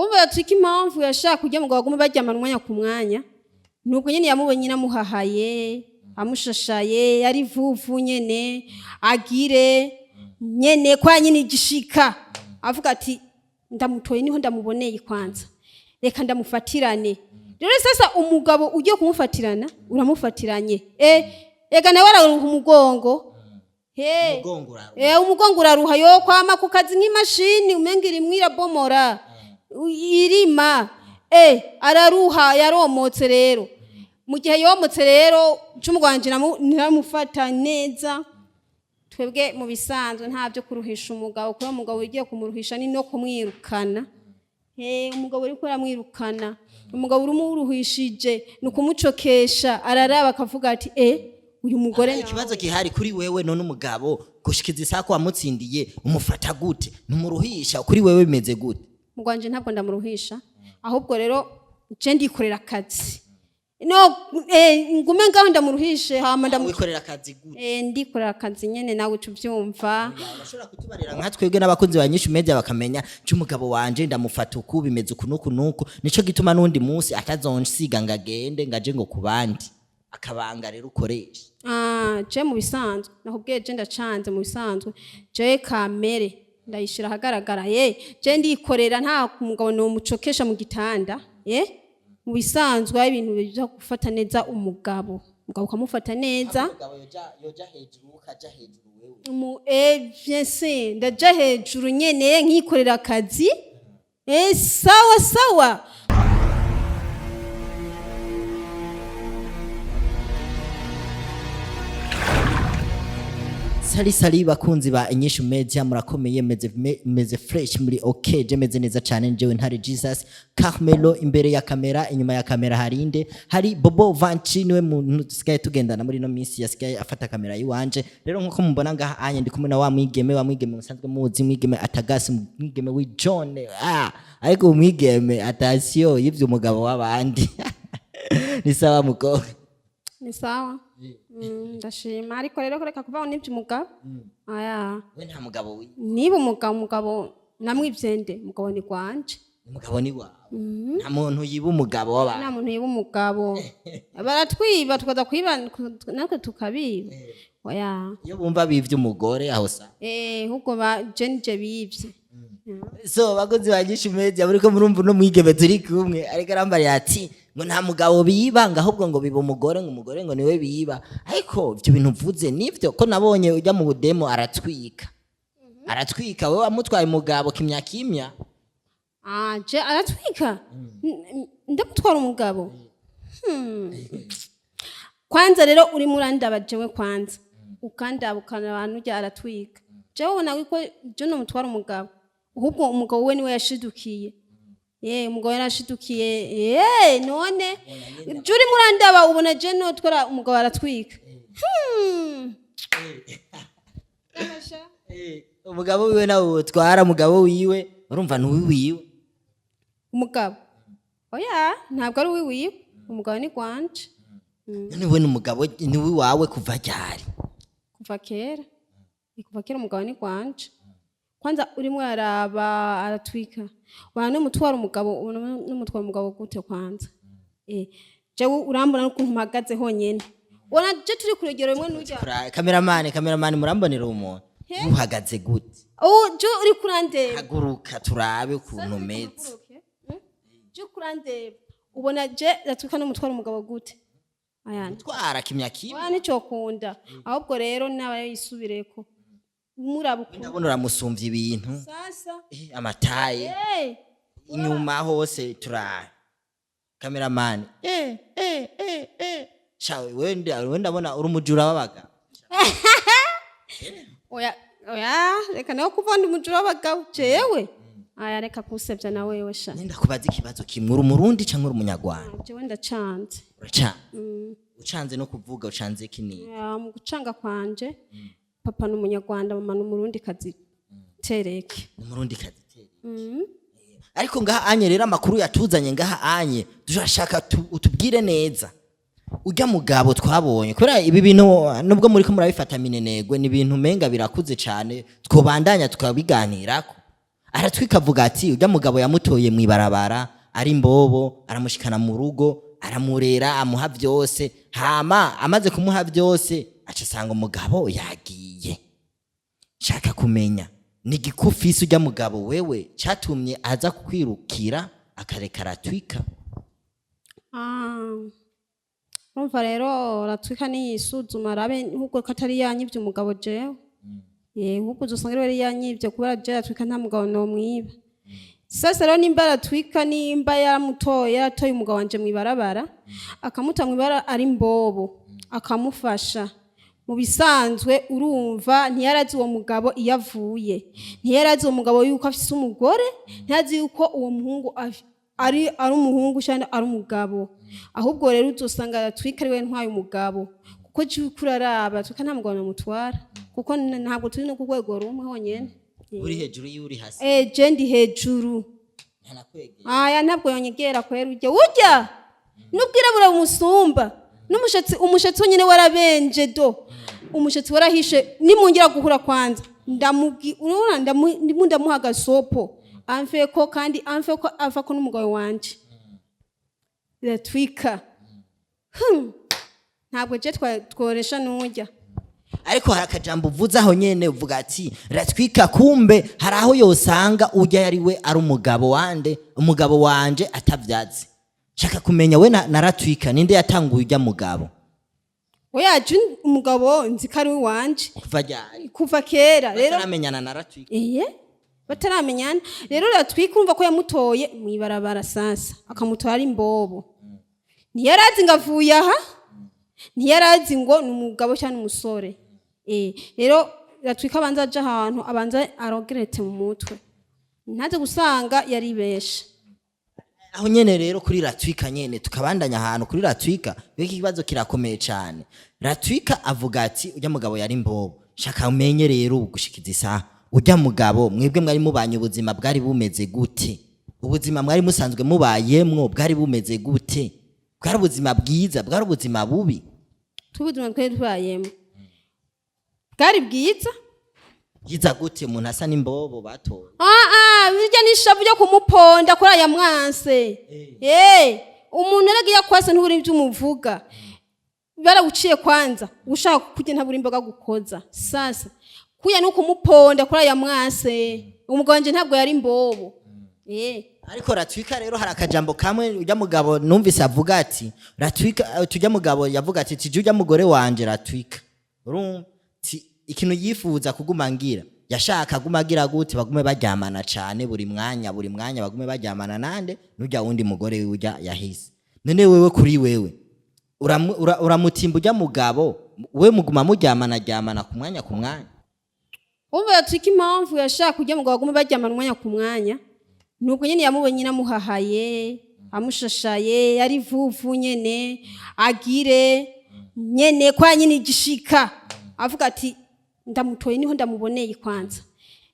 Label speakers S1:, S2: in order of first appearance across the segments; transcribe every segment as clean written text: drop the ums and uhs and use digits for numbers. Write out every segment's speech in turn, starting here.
S1: Umva yatwika impamvu yashaka kurya mugabo bagume baryamana umwanya ku mwanya, nuko nyene yamubonye nyine amuhahaye, amushashaye, ari vuvu nyene, agire nyene kwa nyine igishika avuga ati ndamutoye, niho ndamuboneye, kwanza reka ndamufatirane. Rero sasa umugabo ugiye kumufatirana, uramufatiranye, ega nawe araruha umugongo. He.
S2: Umugongo uraruha.
S1: Umugongo uraruha, yo kwama ku kazi nk'imashini, umenga irimwo irabomora irima, araruha, yaromotse. Rero mu gihe yomotse rero, cumu wanje ntiramufata neza. Twebwe mu bisanzwe nta byo kuruhisha umugabo, kuba umugabo ugiye kumuruhisha ni no kumwirukana. Umugabo uriko uramwirukana, umugabo urimo uruhishije ni ukumucokesha, araraba akavuga ati uyu mugore nawe.
S2: Ikibazo gihari kuri wewe none, umugabo gushikiza isaha ko wamutsindiye, umufata gute? Ntumuruhisha? Kuri wewe bimeze gute?
S1: Mugwanje ntabwo ndamuruhisha, ahubwo rero je ndikorera akazi, no ngume ngaho ndamuruhishe, hama ndamu
S2: Wikorera akazi gute?
S1: Ndikorera akazi nyene, nawe uca uvyumva.
S2: Urashobora kutubarira nka twebwe n'abakunzi ba Nyinshi Media bakamenya c'umugabo wanje ndamufata uku, bimeze uku nuku nuku, nico gituma n'undi munsi atazonsiga ngo agende ngo aje ngo ku bandi. Akabanga rero ukoresha?
S1: Ah, je mu bisanzwe nakubwiye, je ndacanze. Mu bisanzwe je kamere ndayishira ahagaragara, ye je ndikorera, nta mugabo nomucokesha mu gitanda. Mu bisanzwe hari ibintu biza gufata neza umugabo, umugabo ukamufata neza.
S2: Umugabo yoja hejuru, ukaja hejuru wewe?
S1: Mu bien sûr, ndaja hejuru nyene nkikorera akazi, sawa sawa.
S2: Sali sali bakunzi ba Inyishu Media, murakomeye? Meze fresh, muri okay? Je meze neza cyane. Njyewe Ntare Jesus Carmelo imbere ya kamera, inyuma ya kamera harinde hari Bobo Vanchi, niwe muntu dusigaye tugendana muri no minsi, yasigaye afata kamera yiwanje. Rero nkuko mubona ngaha anye, ndi kumwe na wa mwigeme, wa mwigeme musanzwe muzi, mwigeme atagasi, mwigeme wi John. Ariko umwigeme atasiyo yivye umugabo w'abandi. Ni sawa mukobwa?
S1: Ni sawa. Ndashima, ariko rero reka kuvaho n'ibyo umugabo aya.
S2: We nta mugabo wi?
S1: Niba umugabo namwivyende, umugabo ni gwanje.
S2: Umugabo ni wawe, nta muntu yiba umugabo w'abantu.
S1: Nta muntu yiba umugabo, baratwiba tukaza kwiba natwe tukabiba, oya.
S2: Iyo bumva bivye umugore aho sa?
S1: Ahubwo ba je nije bivye.
S2: So bakozi ba Nyinshi Media, muriko murumva uno mwigeme turi kumwe, ariko arambarira ati ngo nta mugabo biba, ngo ahubwo ngo biba umugore, ngo umugore ngo niwe biba. Ariko ivyo bintu mvuze nivyo? Ko nabonye ujya mu budemo aratwika, aratwika, wewe wamutwaye umugabo kimya kimya.
S1: Ah, je aratwika? Ndamutwara umugabo? Kwanza rero urimo urandaba jewe, kwanza ukandaba ukana abantu urya aratwika, jewe ubona ko je nomutwara umugabo? Ahubwo umugabo we niwe yashidukiye, ye umugabo yarashidukiye. Ye none je urimo urandaba, ubona je notwara umugabo aratwika?
S2: Umugabo wiwe nawe wotwara umugabo wiwe? Urumva ni uwiwiwe.
S1: Umugabo oya, ntabwo ari uwiwiwe, umugabo ni gwanje.
S2: None we n'umugabo ni uwiwawe kuva ryari?
S1: Kuva kera, ni kuva kera, umugabo ni gwanje. Kwanza urimo araba aratwika, wana n'umutwara umugabo, ubona n'umutwara umugabo gute kwanza? Jewe urambona n'ukuntu mpagaze honyene, ubona je turi ku rugero rumwe n'urya?
S2: Kameramani, kameramani, murambonera umuntu uhagaze gute?
S1: Oh, je uri kurandeba.
S2: Haguruka turabe ukuntu umeze.
S1: Je kurandeba, ubona je ratwika n'umutwara umugabo gute? Ayana.
S2: Twara kimya kimya.
S1: Wana nicokunda, ahubwo rero naba yisubireko muraba ukuntu.
S2: Ndabona uramusumvya ibintu.
S1: Sasa.
S2: Amataye. Inyuma hose turabe, kameramani. Sha we ndabona uri umujura w'abagabo.
S1: Oya oya, reka nawe kuva ndi umujura w'abagabo jewe? Aya, reka kusebya na wewe sha.
S2: Nenda kubaza ikibazo kimwe, uri umurundi canke uri umunyarwanda?
S1: Jewe ndacanze.
S2: Uracanze? Ucanze no kuvuga ucanze kinini.
S1: Ya, mu gucanga kwanje, papa ni umunyarwanda, mama ni umurundi kazi tereke.
S2: Umurundi kazi. Ariko ngaha anye rero, amakuru yatuzanye ngaha anye, turashaka utubwire neza urya mugabo twabonye, kubera ibi bintu nubwo muri ko murabifata minenegwe, ni ibintu umenga birakuze cyane, twobandanya tukabiganirako. Aratwika avuga ati ujya mugabo yamutoye mw'ibarabara ari imbobo, aramushikana mu rugo, aramurera, amuha byose. Hama amaze kumuha byose, aca asanga umugabo yagiye. Shaka kumenya ni igikufisi ujya mugabo wewe cyatumye aza kukwirukira akareka aratwika.
S1: Ah. Urumva rero, Ratwika niyisuzuma arabe nk'ubwo ko atari yanyivye umugabo jewe. Nk'ubwo uzosanga ariwe yari yanyivye, kubera jewe Ratwika nta mugabo nomwiba. Sasa rero nimba Ratwika, nimba yaramutoye, yaratoye umugabo wanje mw'ibarabara, akamuta mw'ibara ari imbobo, akamufasha, mu bisanzwe urumva ntiyarazi uwo mugabo iyo avuye, ntiyarazi uwo mugabo yuko afise umugore, ntiyarazi yuko uwo muhungu ari umuhungu cyangwa ari umugabo. Ahubwo rero uzosanga Ratwika ari we ntwaye umugabo, kuko jewe uko uraraba, Ratwika nta mugabo namutwara, kuko ntabwo turi no ku rwego rumwe honyene.
S2: Uri hejuru y'uri hasi?
S1: Eh, je ndi hejuru.
S2: Ntanakwegera?
S1: Aya, ntabwo yonyegera kwera. Ujya n'ubwirabura bumusumba, n'umushatsi, umushatsi wonyine warabenje do, umushatsi warahishe. Nimungira guhura kwanza ndamubwi, urabona, ndimo ndamuha agasopo amveko, kandi amveko avako n'umugabo wanje Ratwika. Ntabwo je tworesha n'ujya.
S2: Ariko hari akajambo uvuze aho nyene, uvuga ati Ratwika kumbe hari aho yosanga ujya yari we ari umugabo wande, umugabo wanje atavyazi. Shaka kumenya we na Ratwika, ninde yatanguye ujya mugabo?
S1: Oya, je umugabo nzi ko ari uwanje.
S2: Kuva ryari?
S1: Kuva kera rero.
S2: Bataramenyana na Ratwika?
S1: Iye, bataramenyana. Rero Ratwika urumva ko yamutoye mw'ibarabara, sasa akamutora ari imbobo, ntiyarazi ngo avuye aha, ntiyarazi ngo ni umugabo cyangwa umusore. Rero Ratwika abanza aje ahantu, abanza arogerete mu mutwe, ntaze gusanga yaribeshe.
S2: Aho nyene rero kuri Ratwika nyene, tukabandanya ahantu kuri Ratwika, iki kibazo kirakomeye cane. Ratwika avuga ati ujya mugabo yari imbobo. Shaka umenye rero gushikiza isaha, ujya mugabo mwebwe mwari mubanye, ubuzima bwari bumeze gute? Ubuzima mwari musanzwe mubayemwo bwari bumeze gute? Bwari ubuzima bwiza, bwari ubuzima bubi?
S1: Tubuzima twari tubayemo bwari bwiza.
S2: Bwiza gute umuntu asa n'imbobo batoye?
S1: Ah ah, birya n'ishavu ryo kumuponda kuri aya mwanse. Umuntu rero iyo akwase ntubura ibyo umuvuga, barawuciye kwanza ushaka kurya ntabura imboga gukoza. Sasa kuya ni ukumuponda kuri aya mwanse. Umugabo wanje ntabwo yari imbobo.
S2: Ariko Ratwika rero hari akajambo kamwe ujya mugabo numvise avuga ati Ratwika, tujya mugabo yavuga ati tije ujya mugore wanje Ratwika, urumva ti ikintu yifuza kuguma ngira, yashaka aguma agira gute, bagume baryamana cane buri mwanya, buri mwanya bagume baryamana nande nujya wundi mugore ujya yahise. None wewe, kuri wewe uramutimba ujya mugabo, we muguma muryamana ryamana ku mwanya ku mwanya?
S1: Umva, Yatwika impamvu yashaka kujya mugabo bagume baryamana umwanya ku mwanya, nuko nyene yamubonye nyine amuhahaye, amushashaye, ari vuvu nyene, agire nyene kwa nyine igishika avuga ati ndamutoye, niho ndamuboneye kwanza,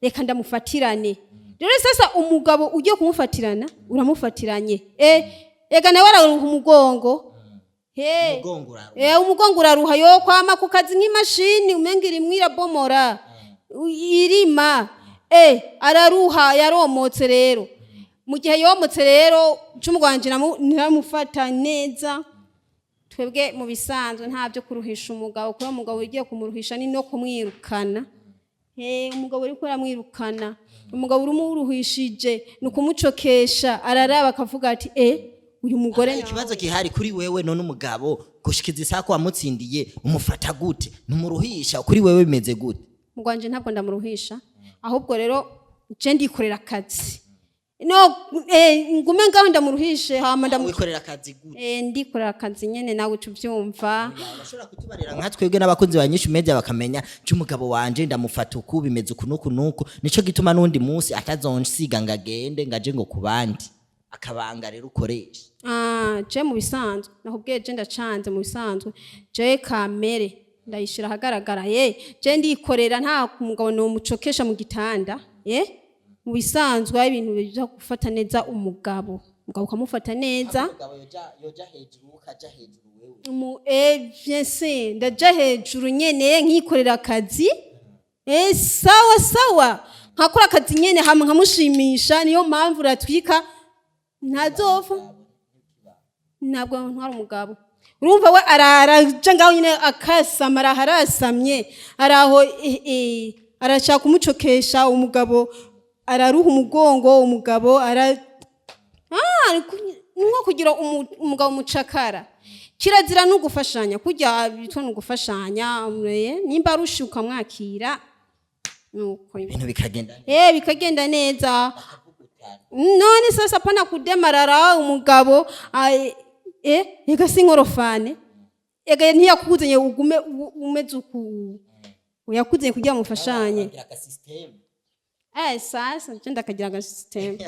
S1: reka ndamufatirane. Rero sasa umugabo ugiye kumufatirana, uramufatiranye, ega nawe araruha umugongo. He.
S2: Umugongo uraruha.
S1: Umugongo uraruha, yo kwama ku kazi nk'imashini umenga irimwo irabomora, irima. Araruha, yaromotse rero. Mu gihe yomotse rero, umugabo wanje ntiramufata neza. Twebwe mu bisanzwe nta byo kuruhisha umugabo, kuba umugabo ugiye kumuruhisha ni no kumwirukana. Umugabo uriko uramwirukana, umugabo urimo uruhishije ni ukumucokesha, araraba akavuga ati uyu mugore nawe.
S2: Ikibazo gihari kuri wewe none, umugabo gushikiza isaha ko wamutsindiye, umufata gute? Ntumuruhisha? Kuri wewe bimeze gute?
S1: Mu rwanje ntabwo ndamuruhisha, ahubwo rero je ndikorera akazi, no ngume ngaho ndamuruhishe, hama ndamu
S2: Wikorera akazi gute?
S1: Ndikorera akazi nyene, nawe uca uvyumva.
S2: Urashobora kutubarira nka twebwe n'abakunzi ba Nyinshi Media bakamenya co umugabo wanje ndamufata uku, bimeze uku nuku nuku, nico gituma n'undi munsi atazonsiga ngo agende ngo aje ngo ku bandi. Akabanga rero ukoresha?
S1: Ah, je mu bisanzwe nakubwiye, je ndacanze mu bisanzwe, je kamere ndayishira ahagaragara. Ye, je ndikorera, nta mugabo nomucokesha mu gitanda. Mu bisanzwe hari ibintu biza gufata neza umugabo, umugabo ukamufata neza.
S2: Umugabo yoja hejuru, ukaja hejuru wewe?
S1: Bien sûr, ndaja hejuru nyene nkikorera akazi. Sawa sawa. Nkakora akazi nyene hama nkamushimisha. Niyo mpamvu Ratwika ntazopfa, ntabwo ntwara umugabo. Urumva we araja ngaho nyine akasama, araharasamye, araho arashaka kumucokesha umugabo, araruha umugongo umugabo ara. Ah, ni nko kugira umugabo umucakara. Kirazira no gufashanya, kurya bitwa no gufashanya. Nimba arusha ukamwakira, nuko
S2: ibintu bikagenda.
S1: Bikagenda neza. None sasa pana kudemarara umugabo. Ega si inkorofane, ega ntiyakuzanye ugume umeze uku, yakuzanye kugira mufashanye. Sasa je ndakagira aga système.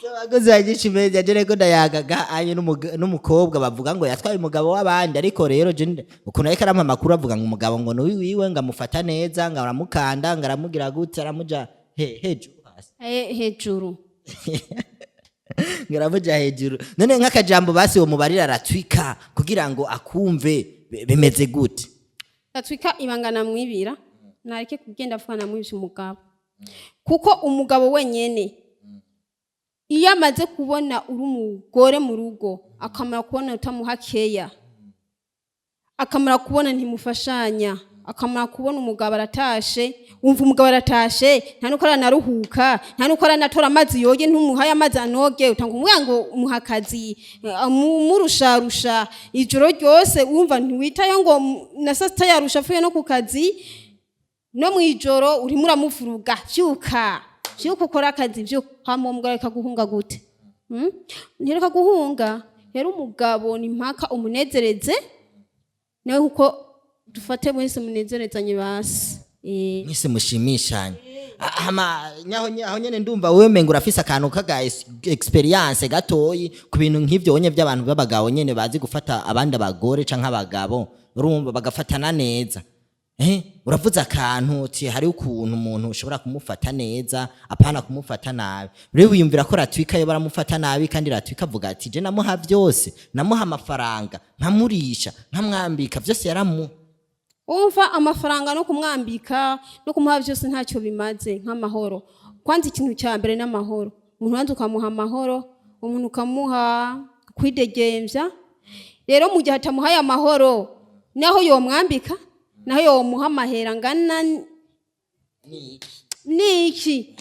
S2: Abakozi ba Inyishu Media, je reko ndayagaga anye n'umukobwa bavuga ngo yatwaye umugabo w'abandi. Ariko rero je ukuntu ariko arampa amakuru, avuga ngo umugabo ngo ni wiwe, ngo amufata neza, ngo aramukanda, ngo aramugira gute, aramuja hejuru hasi?
S1: Hejuru.
S2: Ngo aramuja hejuru. None nk'akajambo basi uwo mubarira aratwika kugira ngo akumve, bimeze gute?
S1: Atwika ibanga namwibira, nareke kugenda avuga namwibye umugabo, kuko umugabo wenyene iyo amaze kubona uri umugore mu rugo, akamara kubona utamuha keya, akamara kubona ntimufashanya, akamara kubona umugabo aratashe, wumva umugabo aratashe, nta nuko aranaruhuka, nta nuko aranatora amazi yoge, ntumuhaye amazi anoge, utanga umubwira ngo umuha akazi, murusharusha ijoro ryose, wumva ntiwitayo ngo na saa sita yarusha avuye no ku kazi, no mu ijoro urimo uramuvuruga: "Vyuka, vyuka ukora akazi, vyuka." Hama uwo mugabo areka guhunga gute? Ntireka guhunga. Rero umugabo ni mpaka umunezereze nawe, kuko dufate mwese munezerezanye basi.
S2: Mwese mushimishanye. Hama nyaho nyene ndumva wewe menga urafise akantu kaga experience gatoyi ku bintu nk'ivyo onye by'abantu b'abagabo nyene bazi gufata abandi abagore canke abagabo, urumva bagafatana neza. Uravuze akantu uti hari ukuntu umuntu ushobora kumufata neza, apana kumufata nabi. Rero wiyumvira ko Ratwika yo baramufata nabi, kandi Ratwika avuga ati: "Je namuha byose, namuha amafaranga, nkamurisha, nkamwambika, byose yaramuha."
S1: Umva, amafaranga no kumwambika no kumuha byose ntacyo bimaze nk'amahoro. Kwanza ikintu cya mbere n'amahoro. Umuntu wanza ukamuha amahoro, umuntu ukamuha kwidegembya. Rero mu gihe atamuhaye amahoro, naho yomwambika, naho yomuha amahera angana niki.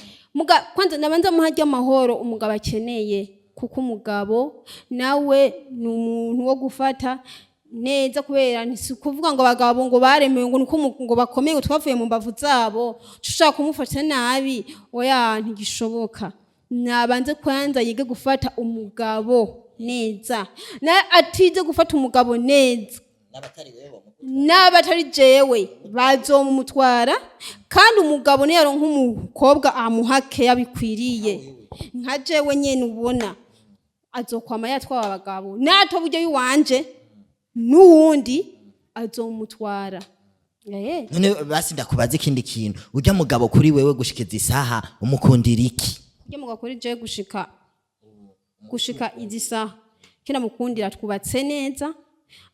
S1: Kwanza nabanza muha amahoro umugabo akeneye, kuko umugabo nawe ni umuntu wo gufata neza, kubera si kuvuga ngo abagabo ngo baremewe ngo nuko ngo bakomeye, ngo twavuye mu mbavu zabo, ushaka kumufata nabi, oya, ntigishoboka. Nabanze kwanza yige gufata umugabo neza. Na atize gufata umugabo neza, n'abatari jewe bazomumutwara. Kandi umugabo niyaronka umukobwa amuha keya bikwiriye, nka jewe nyene ubona, azokwama yatwawe abagabo. Nato buryo yiwanje n'uwundi azomutwara.
S2: None basi ndakubaza ikindi kintu: urya mugabo kuri wewe gushikiza isaha umukundira iki?
S1: Urya mugabo kuri jewe gushika izi saha, kina mukundira twubatse neza,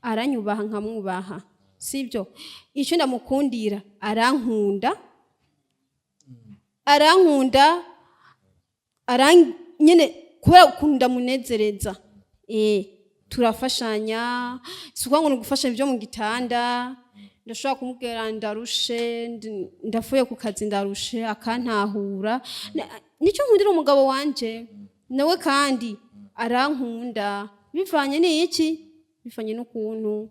S1: aranyubaha nkamwubaha, sibyo? Icyo ndamukundira, arankunda, arankunda, nyene kubera ukuntu ndamunezereza. Turafashanya, si ukuvuga ngo ni ugufashanya ibyo mu gitanda. Ndashobora kumubwira ndarushe, ndavuye ku kazi ndarushe, akantahura. Nicyo nkundira umugabo wanje. Nawe kandi arankunda bivanye n'iki? Bivanye n'ukuntu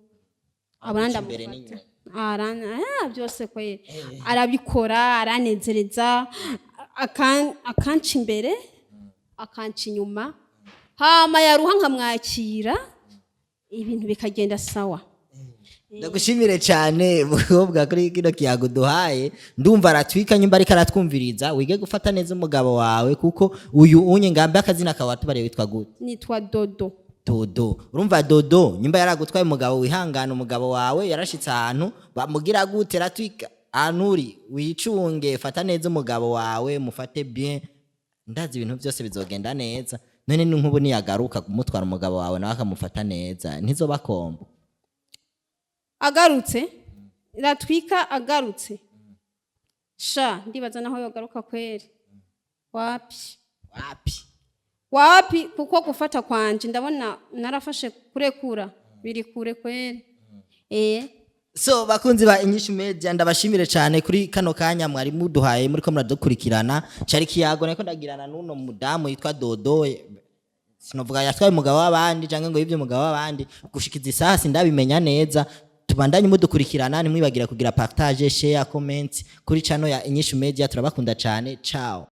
S1: abona
S2: Aguca imbere.
S1: Ndamufata. Byose kwe arabikora, aranezereza, akanca imbere, akanca inyuma, hama yaruha nkamwakira, ibintu bikagenda sawa.
S2: Ndagushimire cyane mukobwa kuri kino kiyago duhaye. Ndumva aratwika nyumba ariko aratwumviriza, wige gufata neza umugabo wawe, kuko uyu unye ngambe akazina kawe watubariye witwa gute?
S1: Nitwa Dodo.
S2: Dodo. Urumva Dodo, nyumba yaragutwaye umugabo, wihangana, umugabo wawe yarashitse ahantu bamugira gute. Ratwika, ahantu uri wicunge, fata neza umugabo wawe, mufate bien, ndazi ibintu byose bizogenda neza. None ni nk'ubu niyagaruka kumutwara umugabo wawe, nawe akamufata neza, ntizobakomba?
S1: Agarutse Ratwika, agarutse. Sha, ndibaza naho yogaruka kweri, wapi.
S2: Wapi.
S1: Wapi, kuko gufata kwanje ndabona narafashe, kurekura biri kure kweri, eh.
S2: So bakunzi ba Inyishu Media, ndabashimire cyane kuri kano kanya mwari muduhaye muri ko muradukurikirana. Cari kiyago nariko ndagirana n'uno mudamu yitwa Dodo. Sinovuga yatwaye umugabo w'abandi canke ngo yivye umugabo w'abandi, gushikiza isaha sindabimenya neza. Tubandanye mudukurikirana, ntimwibagira kugira partage, share, comment kuri channel ya Inyishu Media. Turabakunda cyane, ciao.